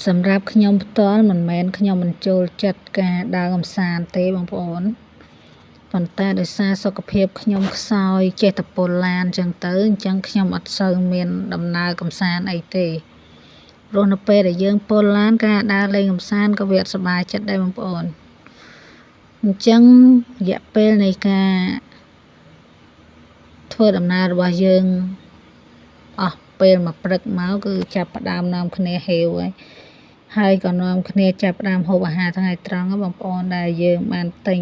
សម្រាប់ខ្ញុំផ្ទាល់មិនមែនខ្ញុំមិនចូលចិត្តការដើរកម្សាន្តទេបងប្អូនប៉ុន្តែដោយសារសុខភាពខ្ញុំខ្សោយចេះតែពុលឡានអញ្ចឹងទៅអញ្ចឹងខ្ញុំអត់សូវមានដំណើរកម្សាន្តអីទេព្រោះនៅពេលដែលយើងពុលឡានការដើរលេងកម្សាន្តក៏វាអត់សប្បាយចិត្តដែរបងប្អូនអញ្ចឹងរយៈពេលនៃការធ្វើដំណើររបស់យើងអស់ពេលមួយព្រឹកមកគឺចាប់ផ្ដើមនាំគ្នាហេវហើយហើយក៏នាំគ្នាចាប់ផ្ដើមហូបអាហារថ្ងៃត្រង់បងប្អូនដែលយើងបានទិញ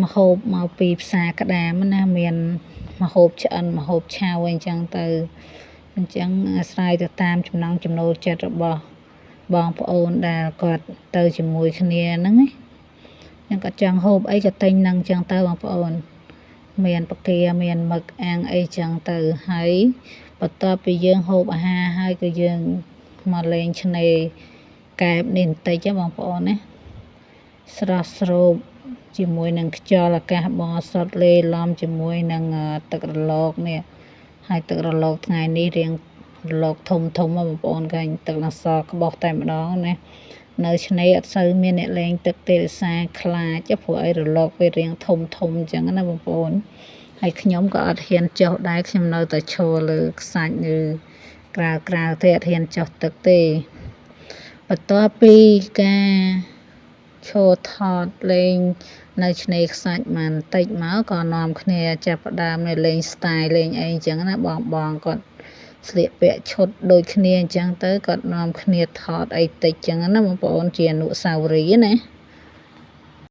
ម្ហូបមកពីផ្សារក្តាមណាមានម្ហូបឆ្អិនម្ហូបឆៅអីចឹងទៅអញ្ចឹងអាស្រ័យទៅតាមចំណង់ចំណូលចិត្តរបស់បងប្អូនដែលគាត់ទៅជាមួយគ្នាហ្នឹងណាអញ្ចឹងគាត់ចង់ហូបអីក៏ទិញនឹងអញ្ចឹងទៅបងប្អូនមានបង្គាមានមឹកអាំងអីចឹងទៅហើយបន្ទាប់ពីយើងហូបអាហារហើយក៏យើងមកលេងឆ្នេរកែបនេះបន្តិចបងប្អូនណាស្រស់ស្រូបជាមួយនឹងខ្យល់អាកាសបរិសុទ្ធលេឡំជាមួយនឹងទឹករលកនេះហើយទឹករលកថ្ងៃនេះរៀងរលកធំធំបងប្អូនឃើញទឹកនឹងសក្បុសតែម្ដងណានៅឆ្នេរអត់សូវមានអ្នកលេងទឹកទេដោយសារខ្លាចព្រោះអីរលកវារៀងធំធំអញ្ចឹងណាបងប្អូនហើយខ្ញុំក៏អត់ហ៊ានចុះដែរខ្ញុំនៅតែឈរលើខ្សាច់ឬក្រៅក្រៅទេអត់ហ៊ានចុះទឹកទេបន្ទាប់ពីការឈរថតលេងនៅឆ្នេរខ្សាច់បន្តិចមកក៏នាំគ្នាចាប់ផ្ដើមនៅលេង style លេងអីអញ្ចឹងណាបងបងគាត់ស្លៀកពាក់ឈុតដូចគ្នាអញ្ចឹងទៅគាត់នាំគ្នាថតអីតិចអញ្ចឹងណាបងប្អូនជាអនុស្សាវរីយ៍ណា។